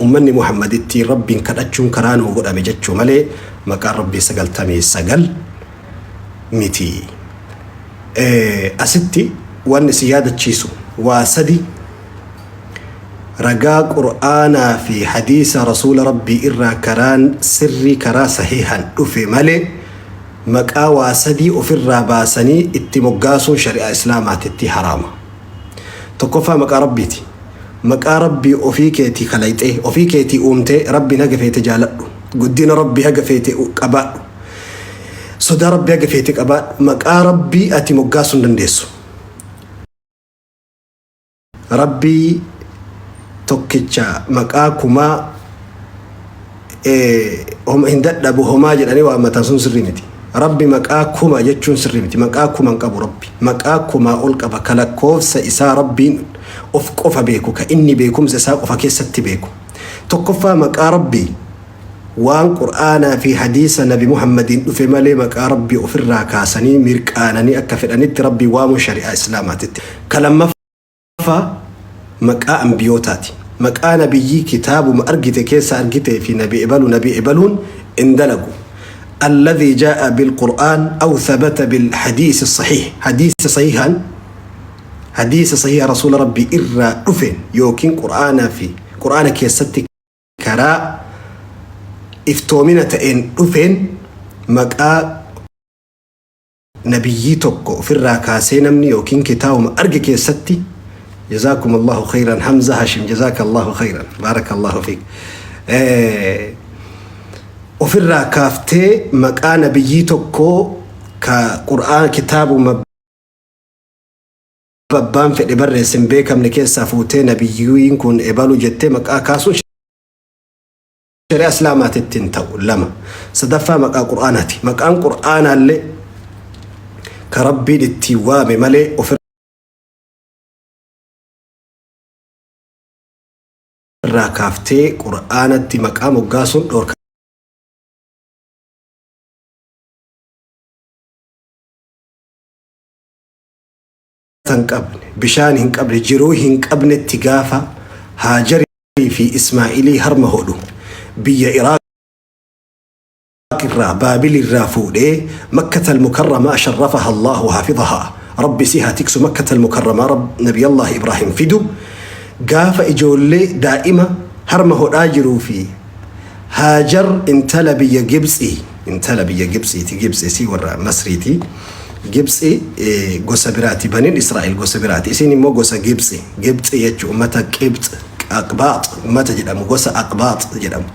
Ummanni Muhammad ittiin Rabbiin kadhachuun karaa nuu godhame jechuu malee maqaan Rabbii 99 miti. Asitti wanni isin yaadachiisu waa sadi ragaa Qur'aanaa fi hadiisa Rasuula Rabbii irraa karaan sirrii karaa sahiihan dhufe malee maqaa waa sadii ofirraa baasanii itti moggaasuun shari'aa Islaamaatitti haraama. Tokkoffaa maqaa Rabbiiti. Maqaa Rabbii ofii keetii kalayxee, ofii keetii uumtee Rabbiin haga feete jaaladhu. Guddina Rabbii haga feete qabaadhu. Sodaa Rabbii haga feete qabaadhu. Maqaa Rabbii ati moggaasuu hin dandeessu. Rabbii tokkicha maqaa kumaa hin dadhabu homaa jedhanii waammatan sun sirrii miti. Rabbi maqaa kuma jechuun sirrii miti. Maqaa kuma hin qabu Rabbi. Maqaa kumaa ol qaba ka lakkoofsa isaa Rabbiin of qofa beeku ka inni beekumsa isaa qofa keessatti beeku. Tokkoffaa maqaa Rabbii waan Qur'aanaa fi hadiisa Nabi Muhammadiin dhufe malee maqaa Rabbii ofirraa kaasanii mirqaananii akka fedhanitti Rabbii waamuun shari'aa Islaamaatitti. Ka lammaffaa maqaa ambiyootaati. Maqaa nabiyyii kitaabuma argite keessa argitee fi nabi ebalu nabi ebaluun hin dalagu. Alladhii jaa'a bil-Qur'aan aw thabata bil-hadiisi sahiih. Hadiisa sahiihaan hadiisa sahiiha rasuula Rabbii irraa dhufeen yookiin Qur'aanaa fi Qur'aana keessatti karaa iftoomina ta'een dhufeen maqaa nabiyyii tokko ofirraa kaasee namni yookiin kitaabuma arge keessatti jazaakum Allahu khayran Hamza Hashim jazaaka Allahu khayran baarakallahu fiik ofirraa kaaftee maqaa nabiyyii tokkoo ka qur'aan kitaabuma abbaan fedhe barreesse hin beekamne keessaa fuutee nabiyyiin kun ebalu jettee maqaa kaasuun shari'aa islaamaatitti hin ta'u lama sadaffaa maqaa qur'aanaati maqaan qur'aanaallee ka rabbiin ittiin waame malee ofirraa kaaftee qur'aanatti maqaa moggaasuun dhorka hin qabne, bishaan hin qabne, jiruu hin qabnetti gaafa Haajarii fi Ismaa'ilii harma hodhu biyya Iraaq irraa Baabil irraa fuudhee Makkatal Mukarramaa sharrafaha Allahu hafidahaa Rabbi si haa tiksu Makkatal Mukarramaa Rabb Nabiyallah Ibraahim fidu gaafa ijoollee daa'ima harma hodhaa jiruu fi Haajar intala biyya Gibtsii, intala biyya Gibtsiiti, Gibtsi isii warra Masriiti. Gibtsi gosa biraati, baniin Israa'el gosa biraati. Isiin immoo gosa Gibtsi, Gibtsi jechuun ummata Qibx, Aqbaax, ummata jedhamu, gosa Aqbaax jedhamu.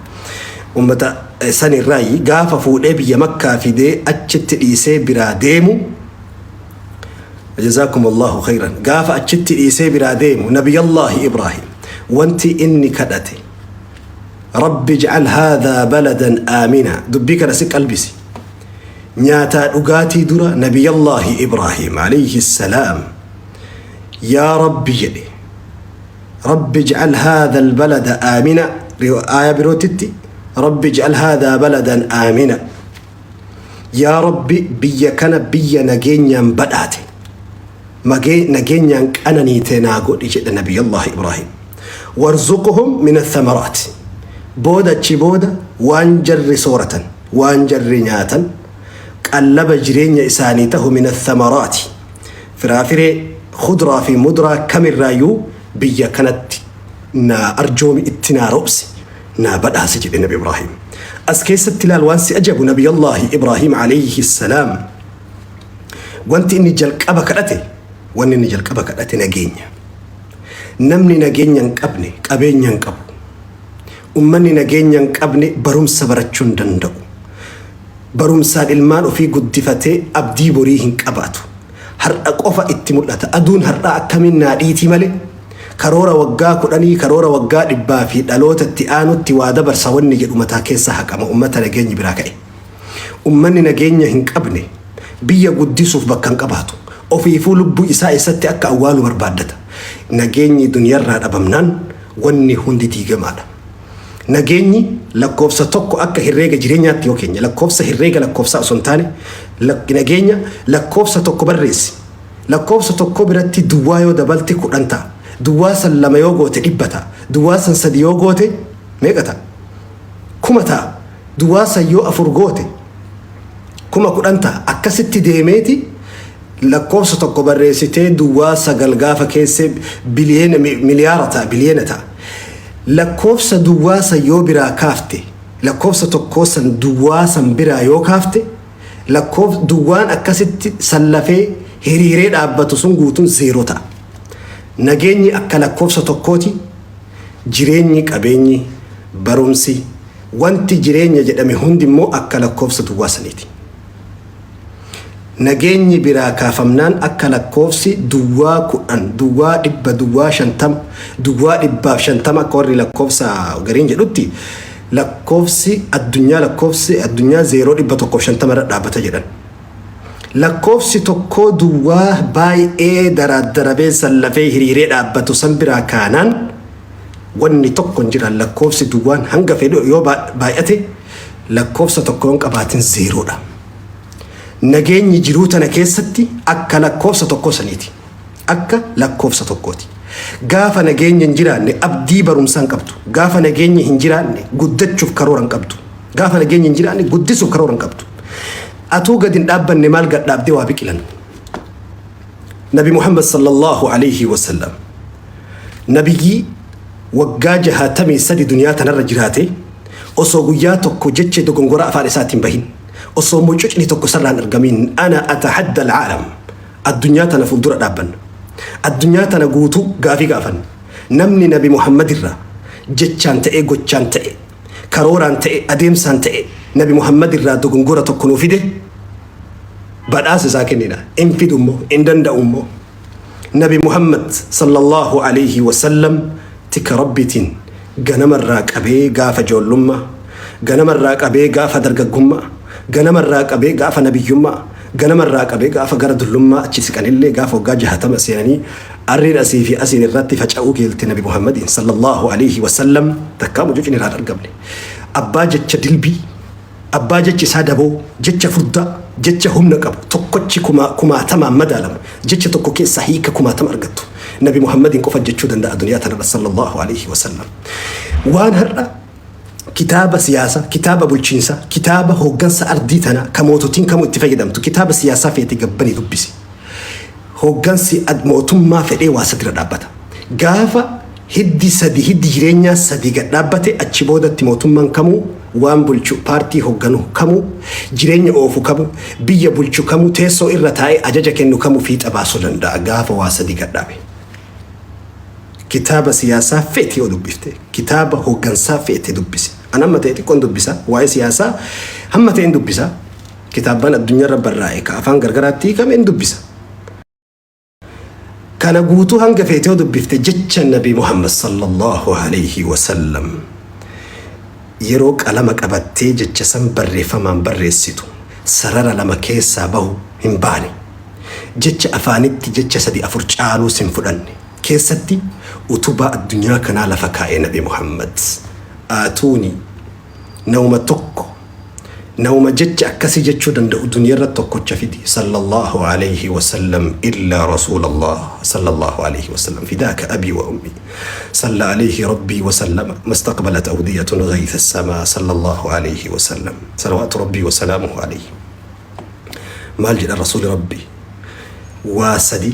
Ummata san irraayi gaafa fuudhee biyya Makkaa fidee achitti dhiisee biraa deemu, Jazaakum Allahu khayran. Gaafa achitti dhiisee biraa deemu Nabiyallaahi Ibraahim wanti inni kadhate Rabbi ij'al haadhaa baladan aamina. Dubbii kana si qalbisi. Nyaataa dhugaatii dura Nabiyallaahi Ibraahim alayhi salaam yaa Rabbi jedhe. Rabbi ij'al haadha albalada aamina. Aaya birootitti Rabbi ij'al haadhaa baladan aamina. Yaa Rabbi biyya kana biyya nageenyaan badhaate. Magee nageenyaan qananiite naa godhi jedhe Nabiyallaahi Ibraahim. Warzuqhum min athamaraat. Booda achi booda waan jarri sooratan, waan jarri nyaatan, qallaba jireenya isaanii tahu min athamaraati. Firaafiree, khudraa fi mudraa kamirraayyuu biyya kanatti naa arjoomi itti naa roobsi, naa badhaasi jedhe Nabi Ibraahim. As keessatti ilaal waan si ajabu Nabiyallaahi Ibraahim alayhi salaam. Wanti inni jalqaba kadhate, wanni inni jalqaba kadhate nageenya. Namni nageenya hin qabne qabeenya hin qabu. Ummanni nageenya hin qabne barumsa barachuu hin danda'u. Barumsaan ilmaan ofii guddifatee abdii borii hin qabaatu. Har'a qofa itti mul'ata. Aduun har'aa akkamiin naa dhiitii malee karoora waggaa kudhanii karoora waggaa dhibbaa fi dhaloota itti aanutti waa dabarsa wanni jedhu mataa keessa haqama ummata nageenyi biraa ka'e. Ummanni nageenya hin qabne biyya guddisuuf bakka hin qabaatu. Ofiifuu lubbuu isaa eessatti akka awwaalu barbaaddata. Nageenyi duniyarraa dhabamnaan wanni hundi diigamaadha. Nageenyi lakkoofsa tokko akka herreega jireenyaatti yoo keenya lakkoofsa herreega lakkoofsaa osoo hin taane nageenya lakkoofsa tokko barreessi. Lakkoofsa tokko biratti duwwaa yoo dabalte 10 ta'a. Duwwaa san lama yoo goote 100 ta'a. Duwwaa san sadi yoo goote Meeqa ta'a? 1000 ta'a. Duwwaa san yoo 4 goote 10,000 ta'a. Akkasitti deemeeti lakkoofsa tokko barreessitee duwwaa 9 gaafa keesse biliyeena miliyaara ta'a biliyeena ta'a. Lakkoofsa duwwaa san yoo biraa kaafte lakkoofsa tokkoo san duwwaa san biraa yoo kaafte lakkoof duwwaan akkasitti sallafee hiriiree dhaabbatu sun guutuun zeeroo ta'a. Nageenyi akka lakkoofsa tokkooti jireenyi qabeenyi barumsi wanti jireenya jedhame hundi immoo akka lakkoofsa duwwaa saniiti. Nageenyi biraa kaafamnaan akka lakkoofsi duwwaa 10, duwwaa 100, duwwaa 50, duwwaa 150 akka warri lakkoofsa gariin jedhutti lakkoofsi addunyaa lakkoofsi addunyaa zeeroo 150 irra dhaabbata jedhan. Lakkoofsi tokkoo duwwaa baay'ee daraaddarabee sallafee hiriiree dhaabbatu san biraa kaanaan wanni tokko hin jiran lakkoofsi duwwaan hanga fedhu yoo baay'ate lakkoofsa tokko yoo hin qabaatin zeeroodha. Nageenyi jiruu tana keessatti akka lakkoofsa tokkoo saniiti. Akka lakkoofsa tokkooti. Gaafa nageenya hin jiraanne abdii barumsaa hin qabdu. Gaafa nageenyi hin jiraanne guddachuuf karoora hin qabdu. Gaafa nageenyi hin jiraanne guddisuuf karoora hin qabdu. Atuu gad hin dhaabbanne maal gad dhaabdee waa biqilan? Nabi Muhammad sallallahu alayhi wa sallam nabiyyii waggaa 63 duniyaa tanarra jiraate osoo guyyaa tokko jecha dogongora afaan isaatiin bahin osoo mucucni tokko isarraa hin argamin ana atahadda alcaalam addunyaa tana fuuldura dhaabbanna addunyaa tana guutuu gaafii gaafanna namni nabi Muhammad irraa jechaan ta'e gochaan ta'e karooraan ta'e adeemsaan ta'e nabi Muhammad irraa dogongora tokko nuu fide badhaasa isaa kennina hin fidu immoo hin danda'u immoo nabi Muhammad sallallahu alayhi wasallam tika rabbiitiin ganamarraa qabee gaafa ijoollummaa ganamarraa qabee gaafa dargaggummaa ganamarraa qabee gaafa nabiyyummaa ganamarraa qabee gaafa gara dullummaa achi siqanillee gaafa waggaa 60 seenanii arriin asii fi asiin irratti faca'uu geelte nabi Muhammadiin sallallahu alayhi wasallam takkaa mucucni irraa argamne abbaa jecha dilbii Abbaa jechi isaa daboo, jecha furdaa, jecha humna qabu, tokkochi kumaatamaan madaalamu, jecha tokko keessaa hiika kumaatama argattu. Nabi Muhammadiin qofa jechuu danda'a duniyaa tanarra sallallahu alayhi wa sallam. Waan har'a kitaaba siyaasaa, kitaaba bulchiinsaa, kitaaba hooggansa ardii tanaa ka moototiin kamuu itti fayyadamtu, kitaaba siyaasaa feete gabbanii dubbisi. Hooggansi mootummaa fedhee waa sadirra dhaabbata. Gaafa hiddi sadi hiddi jireenyaa sadi gad dhaabbate achi boodatti mootummaan kamuu waan bulchu paartii hoogganu kamuu jireenya oofu kamuu biyya bulchu kamuu teessoo irra taa'ee ajaja kennu kamuu fiixa baasuu danda'a gaafa waa sadi gad dhaabe. Kitaaba siyaasaa feete yoo dubbifte kitaaba hooggansaa feete dubbisi. An amma ta'e xiqqoon dubbisa waa'ee siyaasaa hamma ta'een dubbisa. Kitaabban addunyaarra barraa'e ka afaan gargaraatti hiikame hin dubbisa. Kana guutuu hanga feete yoo dubbifte jecha Nabi Muhammad sallallahu alayhi wa sallam yeroo qalama qabattee jecha san barreeffamaan barreessitu sarara lama keessaa bahu hin baane. Jecha afaanitti jecha sadi afur caaluu sin fudhanne. Keessatti utubaa addunyaa kanaa lafa kaa'e Nabi Muhammad. Aatuuni Namuma tokko namuma jecha akkasii jechuu danda'u duniyarra tokkocha fidi sallallahu alayhi wasallam illaa rasuulallah sallallahu alayhi wasallam fidaaka abii wa ummi salla alayhi rabbii wasallama mastaqbalat awdiyatun ghaytha samaa sallallahu alayhi wasallam salawaatu rabbii wasalaamuhu alayhi maal jedha rasuuli rabbii waa sadi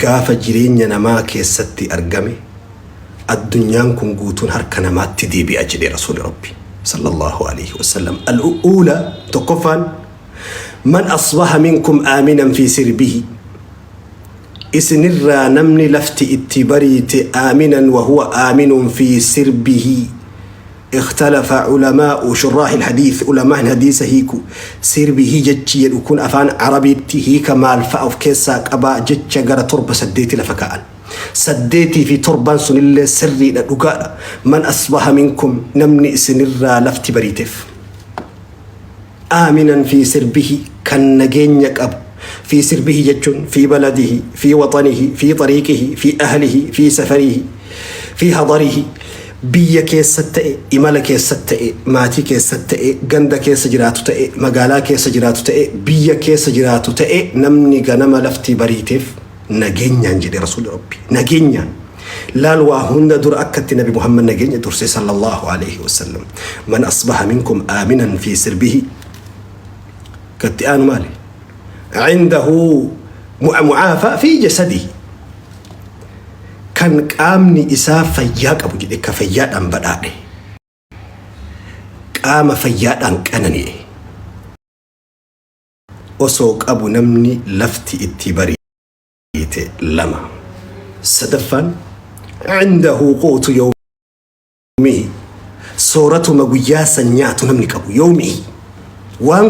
gaafa jireenya namaa keessatti argame addunyaan kun guutuun harka namaatti deebi'a jedhe rasuuli rabbi sallallahu alayhi wasallam al-uula tokkoffaan man asbaha minkum aaminan fi sirbihi isinirraa namni lafti itti bariite aaminan wa huwa aaminun fi sirbihi اختلف علماء شراح الحديث علماء الحديث هيكو سربه جتشي يكون أفان عربيتي هيك مال فأف كيسا قبا جتش غرا تربة سديتي لفكاء 8 fi 7n sunillee sirriidha dhugaadha man asbaha minkum namni isinirraa lafti bariiteef aaminan fi sirbihi kan nageenya qabu fi sirbihi jechuun fi baladihi fi waxanihi fi xariiqihi fi ahlihi fi safarihi fi hadarihi biyya keessa ta'e imala keessa ta'e maatii keessa ta'e ganda keessa jiraatu ta'e magaalaa keessa jiraatu ta'e biyya keessa jiraatu ta'e namni ganama lafti bariiteef nageenyaan jedhe rasuulli rabbi nageenyaan Laal waa hunda dura akkatti Nabi Muhammad nageenya durse sallallahu alayhi wasallam. Man asbaha minkum aaminan fi sirbihi. Katti aanu maali? Cindahu mu'aafa fi jasadihi. Kan qaamni isaa fayyaa qabu jedhe ka fayyaadhaan badhaadhe. Qaama fayyaadhaan qanani'e. Osoo qabu namni lafti itti bariite lama. Sadaffaan cindahu quutu yawmihi sooratuma guyyaa san nyaatu namni qabu yawmihi waan.